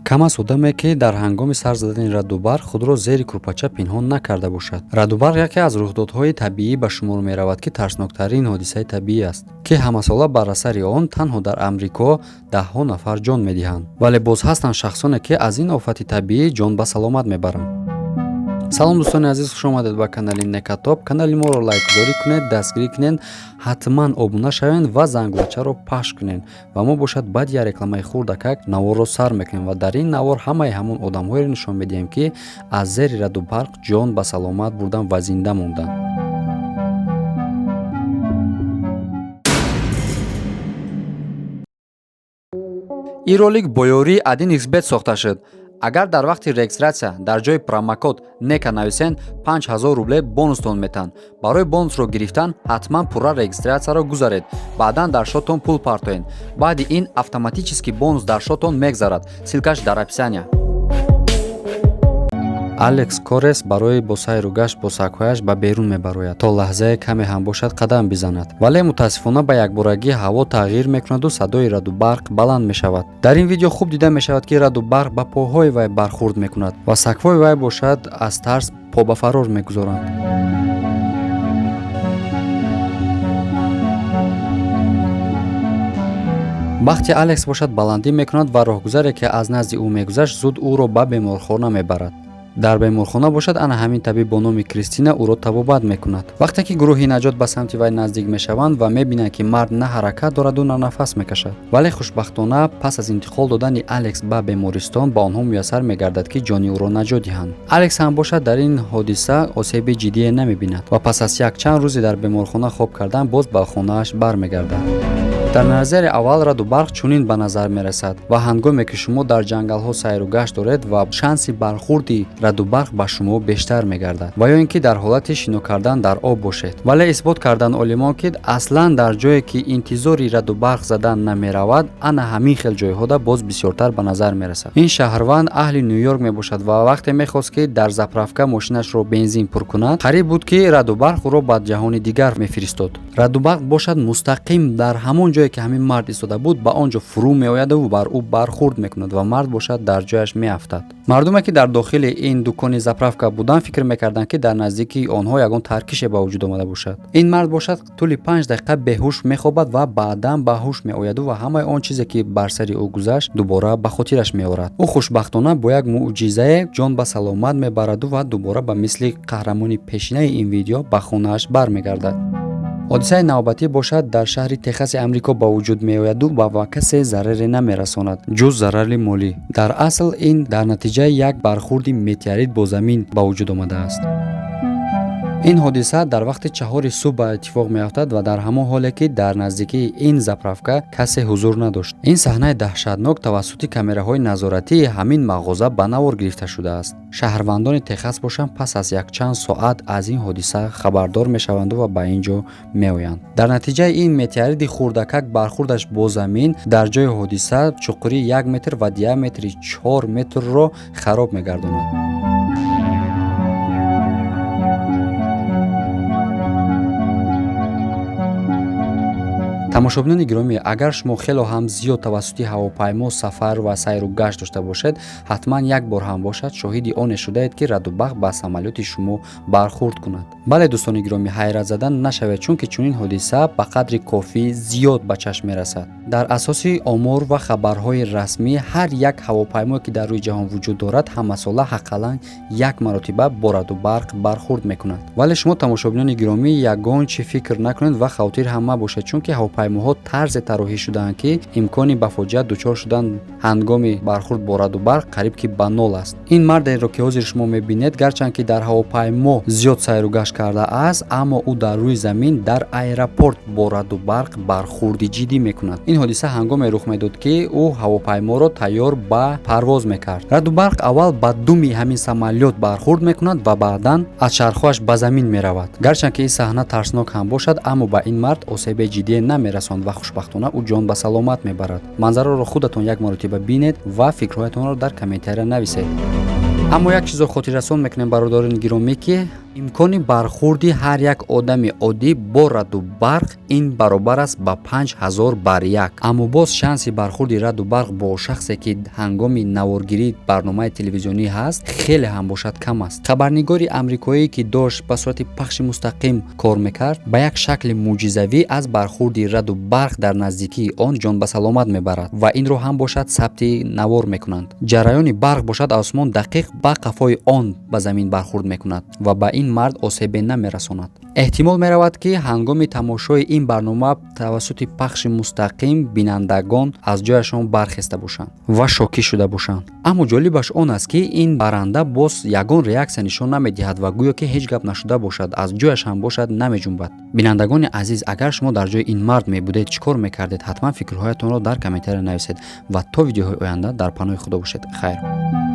Кам аст одаме, ки дар ҳангоми сар задани раъду барқ худро зери кӯрпача пинҳон накарда бошад. Раъду барқ яке аз рухдодҳои табиӣ ба шумор меравад, ки тарсноктарин ҳодисаи табиӣ аст, ки ҳамасола бар асари он танҳо дар Амрико даҳҳо нафар ҷон медиҳанд. Вале боз ҳастанд шахсоне, ки аз ин офати табиӣ ҷон ба саломат мебаранд. Салом, дӯстони азиз, хуш омадед ба канали Некатоп. Канали моро лайкгузорӣ кунед, дастгирӣ кунед, ҳатман обуна шавед ва зангулачаро пахш кунед. Ва мо бошад баъди як рекламаи хурдакак наворро сар мекунем ва дар ин навор ҳамаи ҳамон одамҳоеро нишон медиҳем, ки аз зери раъду барқ ҷон ба саломат бурданд ва зинда монданд. Ин ролик бо ёрии 1xBet сохта шуд. Агар дар вақти регистратсия дар ҷои промокод НЕКА нависен, 5000 рубле бонустон метаҳанд. Барои бонусро гирифтан ҳатман пурра регистратсияро гузаред, баъдан дар шотон пул партоед. Баъди ин автоматически бонус дар шотон мегзарад. Ссылкаш дар описания. Алекс Корес барои бо сайру гашт бо сагҳояш ба берун мебарояд, то лаҳзае каме ҳам бошад қадам бизанад. Вале мутаассифона ба якборагӣ ҳаво тағйир мекунаду садои раъду барқ баланд мешавад. Дар ин видео хуб дида мешавад, ки раъду барқ ба поҳои вай бархӯрд мекунад ва сагҳои вай бошад аз тарс по ба фарор мегузоранд. Бахти Алекс бошад баландӣ мекунад ва роҳгузаре, ки аз назди ӯ мегузашт, зуд ӯро ба беморхона мебарад. Дар беморхона бошад ана ҳамин табиб бо номи Кристина ӯро табобат мекунад. Вақте ки гурӯҳи наҷот ба самти вай наздик мешаванд ва мебинанд, ки мард на ҳаракат дораду, на нафас мекашад. Вале хушбахтона пас аз интиқол додани Алекс ба бемористон ба онҳо муяссар мегардад, ки ҷони ӯро наҷот диҳанд. Алекс ҳам бошад дар ин ҳодиса осеби ҷиддие намебинад ва пас аз якчанд рӯзе дар беморхона хоб кардан боз ба хонааш бармегардад. Дар назари аввал раъду барқ чунин ба назар мерасад ва ҳангоме ки шумо дар ҷангалҳо сайру гашт доред ва шанси бархӯрди раъду барқ ба шумо бештар мегардад, ва ё ин ки дар ҳолати шино кардан дар об бошед. Вале исбот карданд олимон, ки аслан дар ҷое ки интизори раъду барқ задан намеравад, ана ҳамин хел ҷойҳода боз бисёртар ба назар мерасад. Ин шаҳрванд аҳли Ню-Йорк мебошад ва вақте мехост, ки дар заправка мошинашро бензин пур кунад, қариб буд, ки раъду барқ ӯро ба ҷаҳони дигар мефиристод. Раъду барқ бошад мустақим дар ҳамон ҷое, ки ҳамин мард истода буд, ба он ҷо фурӯ меояду бар ӯ бархӯрд мекунад ва мард бошад дар ҷояш меафтад. Мардуме, ки дар дохили ин дукони заправка буданд, фикр мекарданд, ки дар наздикии онҳо ягон таркише ба вуҷуд омада бошад. Ин мард бошад тӯли 5 дақиқа беҳуш мехобад ва баъдан ба ҳуш меояду ва ҳамаи он чизе, ки бар сари ӯ гузашт, дубора ба хотираш меорад. Ӯ хушбахтона бо як мӯъҷизае ҷон ба саломат мебараду ва дубора ба мисли қаҳрамони пешинаи ин видео ба хонааш бармегардад. Ҳодисаи навбатӣ бошад дар шаҳри Техаси Амрико ба вуҷуд меояду ба касе зараре намерасонад, ҷуз зарари молӣ. Дар асл ин дар натиҷаи як бархӯрди метеорит бо замин ба вуҷуд омадааст. Ин ҳодиса дар вақти 4 субҳ ба иттифоқ меафтад ва дар ҳамон ҳоле, ки дар наздикии ин заправка касе ҳузур надошт. Ин саҳнаи даҳшатнок тавассути камераҳои назоратии ҳамин мағоза ба навор гирифта шудааст. Шаҳрвандони Техас бошанд пас аз якчанд соат аз ин ҳодиса хабардор мешаванду ва ба ин ҷо меоянд. Дар натиҷаи ин метеориди хурдакак бархӯрдаш бо замин дар ҷои ҳодиса чуқурии 1 метр ва диаметри 4 метрро хароб мегардонад. Тамошобинони гиромӣ, агар шумо хело ҳам зиёд тавассути ҳавопаймо сафар ва сайру гашт дошта бошед, ҳатман як бор ҳам бошад шоҳиди оне шудаед, ки раъду барқ ба самолёти шумо бархӯрд кунад. Бале, дӯстони гиромӣ, ҳайратзада нашавед, чунки чунин ҳодиса ба қадри кофӣ зиёд ба чашм мерасад. Дар асоси омор ва хабарҳои расмӣ, ҳар як ҳавопаймое, ки дар рӯи ҷаҳон вуҷуд дорад, ҳамасола ҳаққалан як маротиба бо раъду барқ бархӯрд мекунад. Вале шумо, тамошобинони гиромӣ, ягон чӣ фикр накунед ва хавотир ҳам мабошед, чунки ҳавопаймоҳо тарзе тарроҳӣ шудаанд, ки имкони ба фоҷиа дучор шудан ҳангоми бархӯрд бо раъду барқ қариб ки ба нол аст. Ин мардеро, ки ҳозир шумо мебинед, гарчанд ки дар ҳавопаймо зиёд сайру гашт кардааст, аммо ӯ дар рӯи замин дар аэропорт бо раъду барқ бархӯрди ҷиддӣ мекунад. Ин ҳодиса ҳангоме рух медод, ки ӯ ҳавопайморо тайёр ба парвоз мекард. Раъду барқ аввал ба думи ҳамин самолёт бархӯрд мекунад ва баъдан аз чархҳояш ба замин меравад. Гарчанд ки ин саҳна тарснок ҳам бошад, аммо ба ин мард осебе ҷиддие намерасонд ва хушбахтона ӯ ҷон ба саломат мебарад. Манзараро худатон як маротиба бинед ва фикрҳоятонро дар комментария нависед. Аммо як чизро хотиррасон мекунем, бародарони гиромӣ, ки Имкони бархурди ҳар як одами оддӣ бо раъду барқ ин баробар аст ба 5000 бар 1. Аммо боз шанси бархурди раъду барқ бо шахсе, ки ҳангоми наворгирии барномаи телевизионӣ ҳаст, хеле ҳам бошад, кам аст. Хабарнигори амрикоӣ, ки дошт ба сурати пахши мустақим кор мекард, ба як шакли мӯъҷизавӣ аз бархурди раъду барқ дар наздикии он ҷон ба саломат мебарад ва инро ҳам бошад, сабти навор мекунанд. Ҷараёни барқ бошад, аз осмон дақиқ ба қафои он ба замин бархурд мекунад ва ба ин мард осебе намерасонад. Эҳтимол меравад, ки ҳангоми тамошои ин барнома тавассути пахши мустақим бинандагон аз ҷояшон бархеста бошанд ва шокӣ шуда бошанд. Аммо ҷолибаш он аст, ки ин баранда боз ягон реаксия нишон намедиҳад ва гӯё ки ҳеҷ гап нашуда бошад, аз ҷояш ҳам бошад, намеҷунбад. Бинандагони азиз, агар шумо дар ҷои ин мард мебудед, чӣ кор мекардед? Ҳатман фикрҳоятонро дар комментария нависед ва то видеоҳои оянда дар паноҳи Худо бошед. Хайр.